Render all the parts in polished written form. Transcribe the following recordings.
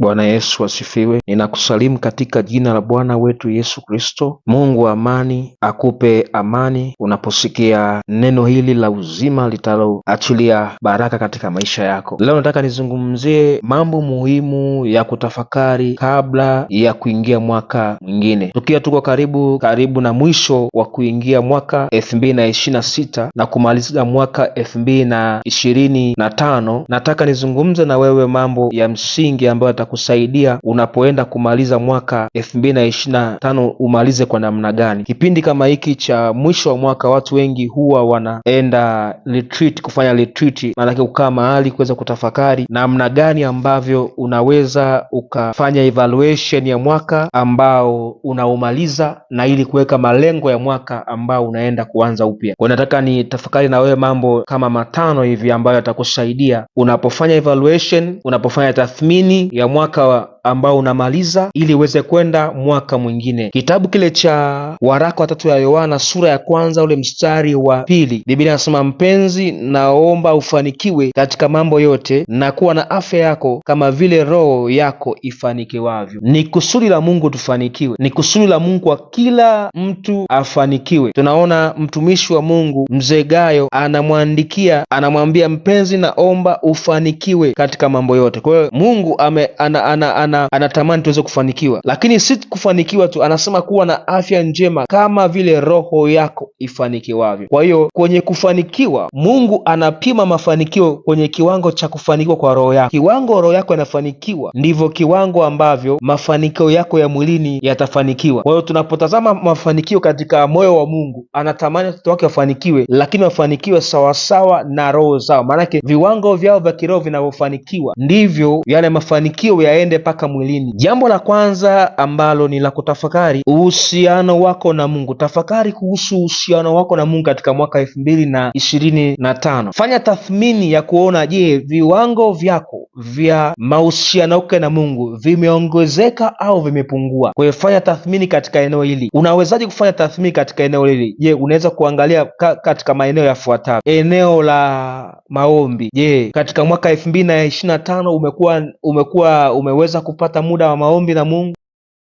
Bwana Yesu asifiwe. Ninakusalimu katika jina la Bwana wetu Yesu Kristo. Mungu wa amani akupe amani unaposikia neno hili la uzima litaloachilia baraka katika maisha yako. Leo nataka nizungumzie mambo muhimu ya kutafakari kabla ya kuingia mwaka mwingine, tukiwa tuko karibu karibu na mwisho wa kuingia mwaka 2026 na kumaliza mwaka 2025. Nataka nizungumze na wewe mambo ya msingi ambayo yatakusaidia unapoenda kumaliza mwaka 2025 umalize kwa namna gani. Kipindi kama hiki cha mwisho wa mwaka, watu wengi huwa wanaenda retreat, kufanya retreat, maanake kukaa mahali kuweza kutafakari namna gani ambavyo unaweza ukafanya evaluation ya mwaka ambao unaumaliza na ili kuweka malengo ya mwaka ambao unaenda kuanza upya. Kwa nataka ni tafakari na wewe mambo kama matano hivi ambayo yatakusaidia unapofanya evaluation, unapofanya tathmini ya mwaka ambao unamaliza ili uweze kwenda mwaka mwingine. Kitabu kile cha waraka watatu ya Yohana sura ya kwanza ule mstari wa pili, Biblia inasema mpenzi, naomba ufanikiwe katika mambo yote na kuwa na afya yako kama vile roho yako ifanikiwavyo. Ni kusudi la Mungu tufanikiwe, ni kusudi la Mungu kwa kila mtu afanikiwe. Tunaona mtumishi wa Mungu mzee Gayo anamwandikia, anamwambia mpenzi, naomba ufanikiwe katika mambo yote. Kwa hiyo Mungu ame, ana, ana, ana, anatamani tuweze kufanikiwa, lakini si kufanikiwa tu, anasema kuwa na afya njema kama vile roho yako ifanikiwavyo. Kwa hiyo kwenye kufanikiwa, Mungu anapima mafanikio kwenye kiwango cha kufanikiwa kwa roho yako. Kiwango roho yako inafanikiwa, ndivyo kiwango ambavyo mafanikio yako ya mwilini yatafanikiwa. Kwa hiyo tunapotazama mafanikio katika moyo wa Mungu, anatamani watoto wake wafanikiwe, lakini wafanikiwe sawasawa na roho zao, maanake viwango vyao vya kiroho vinavyofanikiwa ndivyo yale mafanikio yaende mpaka mwilini. Jambo la kwanza ambalo ni la kutafakari, uhusiano wako na Mungu. Tafakari kuhusu uhusiano wako na Mungu katika mwaka 2025. Fanya tathmini ya kuona, je, viwango vyako vya mahusiano yako na Mungu vimeongezeka au vimepungua? Kwa hiyo fanya tathmini katika eneo hili. Unawezaje kufanya tathmini katika eneo hili? Je, unaweza kuangalia katika maeneo yafuatayo: eneo la maombi. Je, katika mwaka 2025 umekuwa umeweza kupata muda wa maombi na Mungu?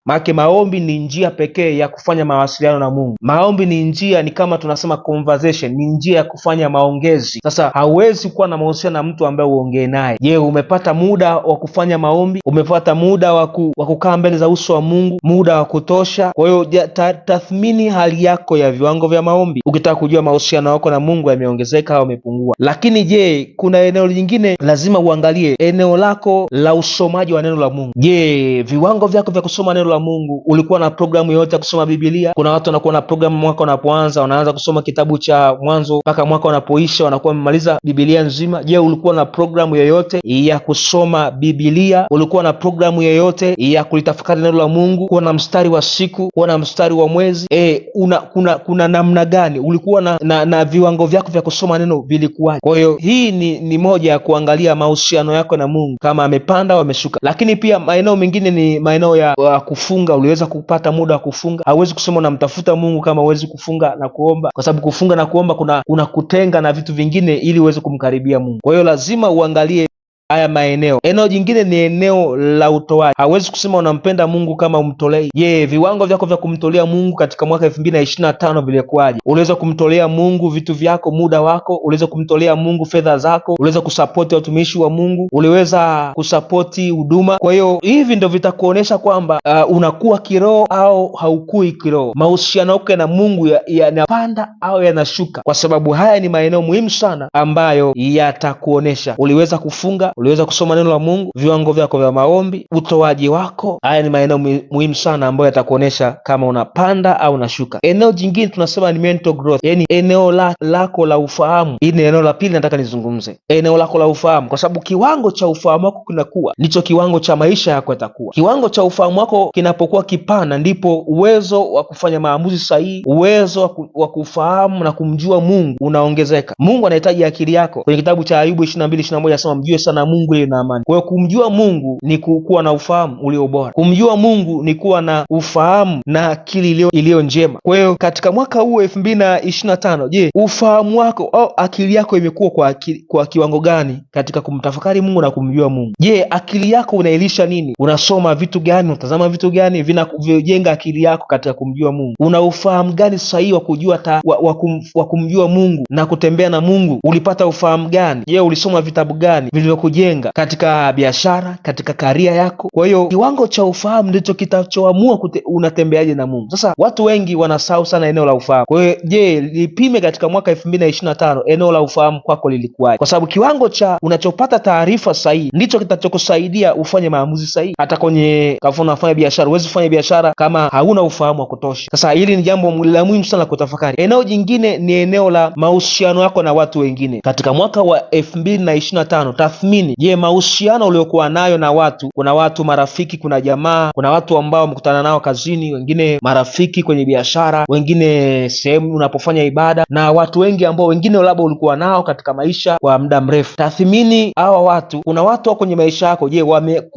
Maana maombi ni njia pekee ya kufanya mawasiliano na Mungu. Maombi ni njia, ni kama tunasema conversation, ni njia ya kufanya maongezi. Sasa hauwezi kuwa na mahusiano na mtu ambaye uongee naye. Je, umepata muda wa kufanya maombi? Umepata muda wa kukaa mbele za uso wa Mungu, muda wa kutosha? Kwa hiyo tathmini hali yako ya viwango vya maombi, ukitaka kujua mahusiano yako na Mungu yameongezeka au yamepungua. Lakini je, kuna eneo lingine lazima uangalie, eneo lako la usomaji wa neno la Mungu. Je, viwango vyako vya kusoma neno la Mungu, ulikuwa na programu yoyote ya kusoma Biblia? Kuna watu wanakuwa na programu, mwaka unapoanza wanaanza kusoma kitabu cha Mwanzo mpaka mwaka unapoisha wanakuwa wamemaliza Biblia nzima. Je, ulikuwa na programu yoyote ya kusoma Biblia? Ulikuwa na programu yoyote ya kulitafakari neno la Mungu? Kuwa na mstari wa siku, kuwa na mstari wa mwezi? Kuna namna gani ulikuwa na viwango vyako vya kusoma neno vilikuwaje? Kwa hiyo hii ni moja ya kuangalia mahusiano yako na Mungu kama amepanda au ameshuka. Lakini pia maeneo mengine ni maeneo ya kufunga. Uliweza kupata muda wa kufunga? Hauwezi kusema unamtafuta Mungu kama huwezi kufunga na kuomba, kwa sababu kufunga na kuomba kuna kutenga na vitu vingine ili uweze kumkaribia Mungu. Kwa hiyo lazima uangalie haya maeneo. Eneo jingine ni eneo la utoaji. Hauwezi kusema unampenda Mungu kama umtolei. Je, viwango vyako vya kumtolea Mungu katika mwaka 2025 vilikuwaje? Uliweza kumtolea Mungu vitu vyako, muda wako? Uliweza kumtolea Mungu fedha zako? Uliweza kusapoti watumishi wa Mungu? Uliweza kusapoti huduma? Kwa hiyo hivi ndo vitakuonyesha kwamba unakuwa kiroho au haukui kiroho. Mahusiano yako na Mungu yanapanda au yanashuka, kwa sababu haya ni maeneo muhimu sana ambayo yatakuonyesha uliweza kufunga, uliweza kusoma neno la Mungu, viwango vyako vya maombi, utoaji wako. Haya ni maeneo muhimu sana ambayo yatakuonyesha kama unapanda au unashuka. Eneo jingine tunasema ni mental growth, yani eneo lako la ufahamu. Hii ni eneo la pili nataka nizungumze, eneo lako la ufahamu, kwa sababu kiwango cha ufahamu wako kinakuwa ndicho kiwango cha maisha yako yatakuwa. Kiwango cha ufahamu wako kinapokuwa kipana, ndipo uwezo wa kufanya maamuzi sahihi, uwezo wa kufahamu na kumjua Mungu unaongezeka. Mungu anahitaji akili yako. Kwenye kitabu cha Ayubu 22:21 anasema mjue sana Mungu ili na amani. Kwa hiyo kumjua Mungu ni kuwa na ufahamu ulio bora. Kumjua Mungu ni kuwa na ufahamu na akili iliyo njema. Kwa hiyo katika mwaka huu 2025, je, ufahamu wako au akili yako imekuwa kwa kiwango gani katika kumtafakari Mungu na kumjua Mungu? Je, akili yako unailisha nini? Unasoma vitu gani? Unatazama vitu gani vinavyojenga akili yako katika kumjua Mungu? Una ufahamu gani sahihi wa kujua wa kumjua Mungu na kutembea na Mungu? Ulipata ufahamu gani? Je, ulisoma vitabu gani vilivyokujenga katika biashara, katika career yako? Kwa hiyo kiwango cha ufahamu ndicho kitachoamua unatembeaje na Mungu. Sasa watu wengi wanasahau sana eneo la ufahamu. Kwa hiyo je, lipime katika mwaka 2025 eneo la ufahamu kwako lilikuwaje? Kwa sababu kiwango cha unachopata taarifa sahihi ndicho kitachokusaidia ufanye maamuzi sahihi. Hata kwenye kama unafanya biashara, huwezi kufanya biashara kama hauna ufahamu wa kutosha. Sasa hili ni jambo la muhimu sana kutafakari. Eneo jingine ni eneo la mahusiano yako na watu wengine. Katika mwaka wa 2025, tathmini, je, mahusiano uliokuwa nayo na watu. Kuna watu marafiki, kuna jamaa, kuna watu ambao umekutana nao kazini, wengine marafiki kwenye biashara, wengine sehemu unapofanya ibada, na watu wengi ambao wengine labda ulikuwa nao katika maisha kwa muda mrefu. Tathmini hawa watu. Kuna watu kwenye maisha yako, je,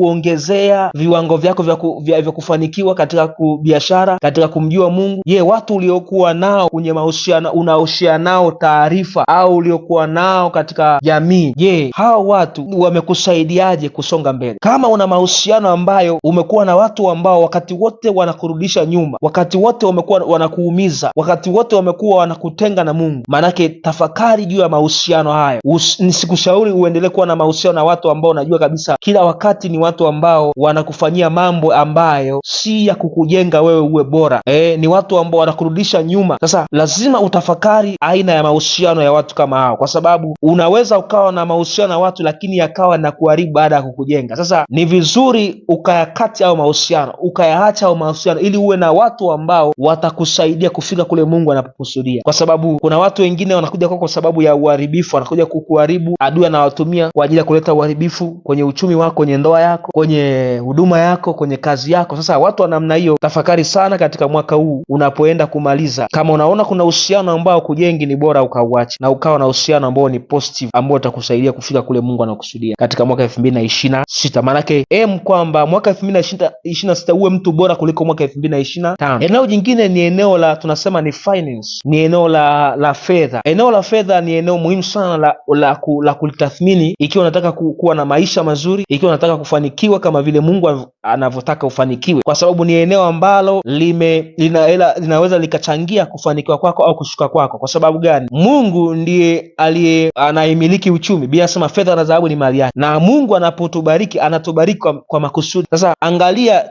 wamekuongezea viwango vyako vya kufanikiwa katika biashara, katika kumjua Mungu? Je, watu uliokuwa nao kwenye mahusiano, unaoshare nao taarifa au uliokuwa nao katika jamii, je, hawa watu wamekusaidiaje kusonga mbele? Kama una mahusiano ambayo umekuwa na watu ambao wakati wote wanakurudisha nyuma, wakati wote wamekuwa wanakuumiza, wakati wote wamekuwa wanakutenga na Mungu, maanake tafakari juu ya mahusiano hayo. Nisikushauri uendelee kuwa na mahusiano na watu ambao unajua kabisa kila wakati ni watu ambao wanakufanyia mambo ambayo si ya kukujenga wewe uwe bora. Ni watu ambao wanakurudisha nyuma. Sasa lazima utafakari aina ya mahusiano ya watu kama hao, kwa sababu unaweza ukawa na mahusiano na watu lakini yakawa na kuharibu baada ya kukujenga. Sasa ni vizuri ukayakati au mahusiano, ukayaacha au mahusiano, ili uwe na watu ambao watakusaidia kufika kule Mungu anapokusudia, kwa sababu kuna watu wengine wanakuja kwako kwa sababu ya uharibifu, wanakuja kukuharibu. Adui anawatumia kwa ajili ya kuleta uharibifu kwenye uchumi wako, kwenye ndoa yako, kwenye huduma yako, kwenye kazi yako. Sasa watu wa namna hiyo, tafakari sana katika mwaka huu unapoenda kumaliza. Kama unaona kuna uhusiano ambao kujengi, ni bora ukauache na ukawa na uhusiano ambao ni positive, ambao utakusaidia kufika kule Mungu anakusudia katika mwaka 2026. Maanake kwamba mwaka 2026 uwe mtu bora kuliko mwaka 2025. Eneo jingine ni eneo la tunasema ni finance, ni eneo la fedha. Eneo la fedha ni eneo muhimu sana la kulitathmini ikiwa unataka kuwa na maisha mazuri, ikiwa unataka kufanikiwa kama vile Mungu anavyotaka ufanikiwe, kwa sababu ni eneo ambalo linaweza likachangia kufanikiwa kwako au kushuka kwako. Kwa sababu gani? Mungu ndiye aliye anaimiliki uchumi. Biblia inasema fedha na dhahabu ni mali yake, na Mungu anapotubariki anatubariki kwa makusudi. Sasa angalia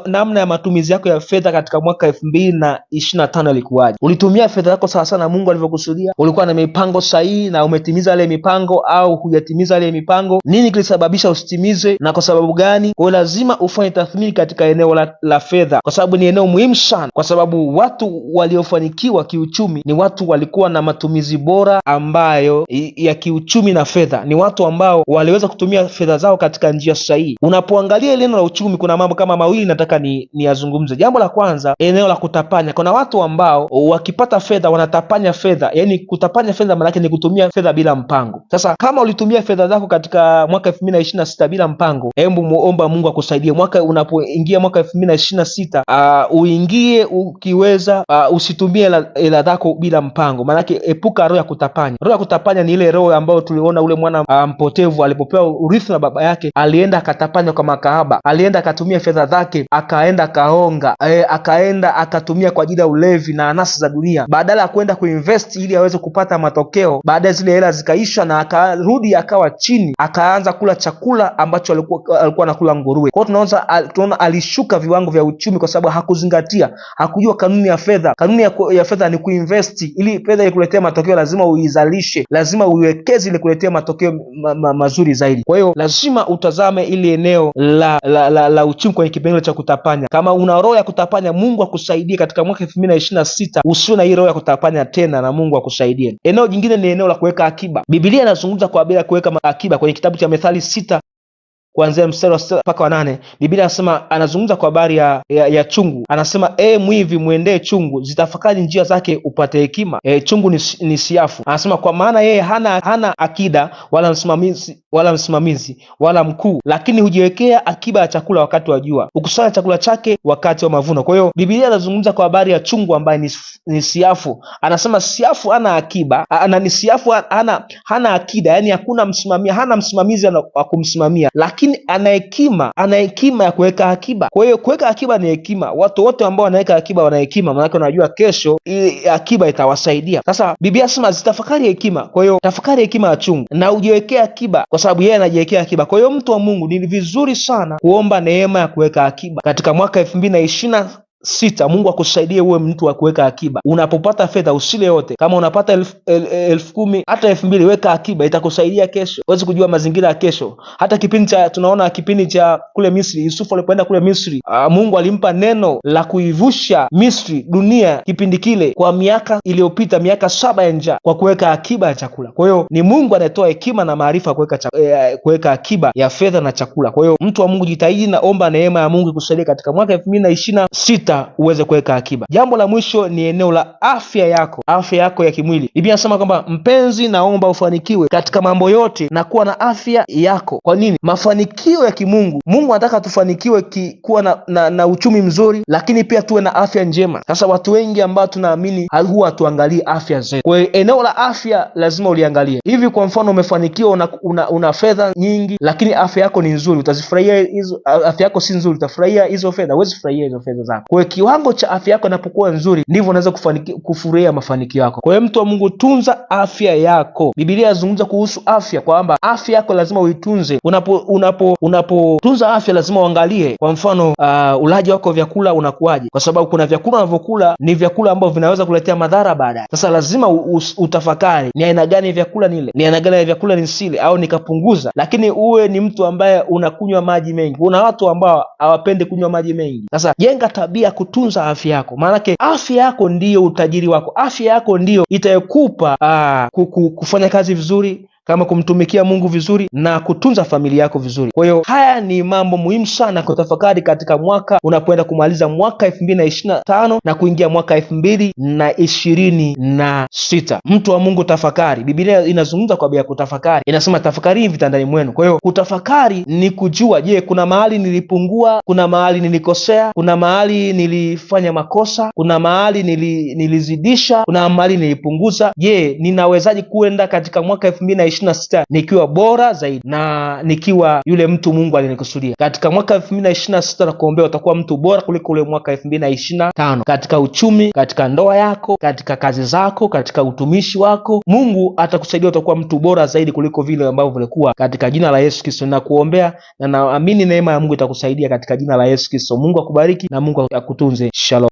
namna ya matumizi yako ya fedha katika mwaka 2025 ilikuwaje? Ulitumia fedha yako sawa sawa na Mungu alivyokusudia? Ulikuwa na mipango sahihi na umetimiza ile mipango au hujatimiza ile mipango? Nini kilisababisha usitimize na kwa sababu gani? Kwa hiyo lazima ufanye tathmini katika eneo la fedha, kwa sababu ni eneo muhimu sana, kwa sababu watu waliofanikiwa kiuchumi ni watu walikuwa na matumizi bora ambayo ya kiuchumi na fedha, ni watu ambao waliweza kutumia fedha zao katika njia sahihi. Unapoangalia eneo la uchumi, kuna mambo kama mawili nataka niyazungumze. Jambo la kwanza, eneo la kutapanya. Kuna watu ambao wakipata fedha wanatapanya fedha, yaani kutapanya fedha maana yake ni kutumia fedha bila mpango. Sasa kama ulitumia fedha zako katika mwaka 2026 bila mpango, hebu muomba Mungu akusaidie mwaka unapoingia mwaka 2026, uingie ukiweza, usitumie hela zako bila mpango. Maanake epuka roho ya kutapanya. Roho ya kutapanya ni ile roho ambayo tuliona ule mwana mpotevu alipopewa urithi na baba yake, alienda akatapanya kwa makahaba, alienda akatumia fedha zake, akaenda akaonga, akaenda akatumia kwa ajili ya ulevi na anasa za dunia, badala ya kwenda kuinvest ili aweze kupata matokeo. Baadaye zile hela zikaisha na akarudi akawa chini, akaanza kula chakula ambacho alikuwa anakula nguruwe. Kwa hiyo tunaona alishuka viwango vya uchumi kwa sababu hakuzingatia, hakujua kanuni ya fedha. Kanuni ya fedha ni kuinvest ili fedha ikuletee matokeo, lazima uizalishe, lazima uiwekeze ili kuletea matokeo mazuri zaidi. Kwa hiyo lazima utazame ili eneo la uchumi kwenye kipengele cha kutapanya. Kama una roho ya kutapanya, Mungu akusaidie katika mwaka 2026 usiwe na hii roho ya kutapanya tena, na Mungu akusaidie. Eneo jingine ni eneo la kuweka akiba. Biblia inazungumza kwa habari ya kuweka akiba kwenye kitabu cha Methali 6 Kuanzia mstari wa 6 mpaka wa 8, Biblia anasema, anazungumza kwa habari ya chungu. Anasema, mwivi mwendee chungu, zitafakari njia zake upate hekima. Chungu ni siafu. Anasema kwa maana yeye hana akida wala msimamizi wala mkuu, lakini hujiwekea akiba ya chakula wakati wa jua, hukusanya chakula chake wakati wa mavuno. Kwa hiyo Biblia inazungumza kwa habari ya chungu ambaye ni siafu. Anasema siafu hana akiba, ni siafu hana akida, yani hakuna msimamia, hana msimamizi wa kumsimamia, lakini ana hekima ya kuweka akiba. Kwa hiyo kuweka akiba ni hekima. Watu wote ambao wanaweka akiba wana hekima, maanake wanajua kesho hii akiba itawasaidia. Sasa Biblia sema zitafakari hekima. Kwa hiyo tafakari hekima ya chungu na ujiwekee akiba, kwa sababu yeye anajiwekea akiba. Kwa hiyo mtu wa Mungu, ni vizuri sana kuomba neema ya kuweka akiba katika mwaka 2026. Mungu akusaidie uwe mtu wa kuweka akiba. Unapopata fedha usile yote. Kama unapata 10,000 hata 2,000, weka akiba, itakusaidia kesho. Huwezi kujua mazingira ya kesho. Hata kipindi cha tunaona kipindi cha kule Misri, Yusufu alipoenda kule Misri, Mungu alimpa neno la kuivusha Misri dunia kipindi kile kwa miaka iliyopita, miaka 7 ya njaa, kwa kuweka akiba ya chakula. Kwa hiyo ni Mungu anayetoa hekima na maarifa kuweka akiba ya fedha na chakula. Kwa hiyo mtu wa Mungu, jitahidi na omba neema ya Mungu ikusaidie katika mwaka 2026 uweze kuweka akiba. Jambo la mwisho ni eneo la afya yako, afya yako ya kimwili. Biblia inasema kwamba mpenzi, naomba ufanikiwe katika mambo yote na kuwa na afya yako. Kwa nini? Mafanikio ya kimungu, Mungu anataka tufanikiwe kuwa na uchumi mzuri, lakini pia tuwe na afya njema. Sasa watu wengi ambao tunaamini huwa hatuangalii afya zetu. Kwa hiyo eneo la afya lazima uliangalie. Hivi kwa mfano umefanikiwa, una fedha nyingi, lakini afya yako ni nzuri, utazifurahia hizo? Afya yako si nzuri, utafurahia hizo fedha? Huwezi furahia hizo fedha zako. Kwa hiyo kiwango cha afya yako inapokuwa nzuri, ndivyo unaweza kufurahia mafanikio yako. Kwa hiyo mtu wa Mungu, tunza afya yako. Biblia inazungumza kuhusu afya kwamba afya yako lazima uitunze. Unapotunza afya lazima uangalie, kwa mfano ulaji wako wa vyakula unakuwaje, kwa sababu kuna vyakula unavyokula ni vyakula ambavyo vinaweza kuletea madhara baadaye. Sasa lazima utafakari ni aina gani ya vyakula nile, ni aina gani ya vyakula nisile, au nikapunguza. Lakini uwe ni mtu ambaye unakunywa maji mengi. Kuna watu ambao hawapendi kunywa maji mengi. Sasa jenga tabia ya kutunza afya yako, maanake afya yako ndiyo utajiri wako. Afya yako ndiyo itayokupa kufanya kazi vizuri, kama kumtumikia Mungu vizuri na kutunza familia yako vizuri. Kwa hiyo haya ni mambo muhimu sana kutafakari katika mwaka unapoenda kumaliza mwaka 2025 na kuingia mwaka 2026. Mtu wa Mungu, tafakari. Biblia inazungumza kwa ya kutafakari, inasema tafakari vitandani mwenu. Kwa hiyo kutafakari ni kujua, je, kuna mahali nilipungua, kuna mahali nilikosea, kuna mahali nilifanya makosa, kuna mahali nilizidisha, kuna mahali nilipunguza. Je, ninawezaje kuenda katika mwaka 2026 nikiwa bora zaidi na nikiwa yule mtu Mungu alinikusudia katika mwaka 2026? Na kuombea utakuwa mtu bora kuliko ule mwaka 2025, katika uchumi, katika ndoa yako, katika kazi zako, katika utumishi wako. Mungu atakusaidia, utakuwa mtu bora zaidi kuliko vile ambavyo ulikuwa, katika jina la Yesu Kristo ninakuombea na naamini neema ya Mungu itakusaidia katika jina la Yesu Kristo. Mungu akubariki na Mungu akutunze. Shalom.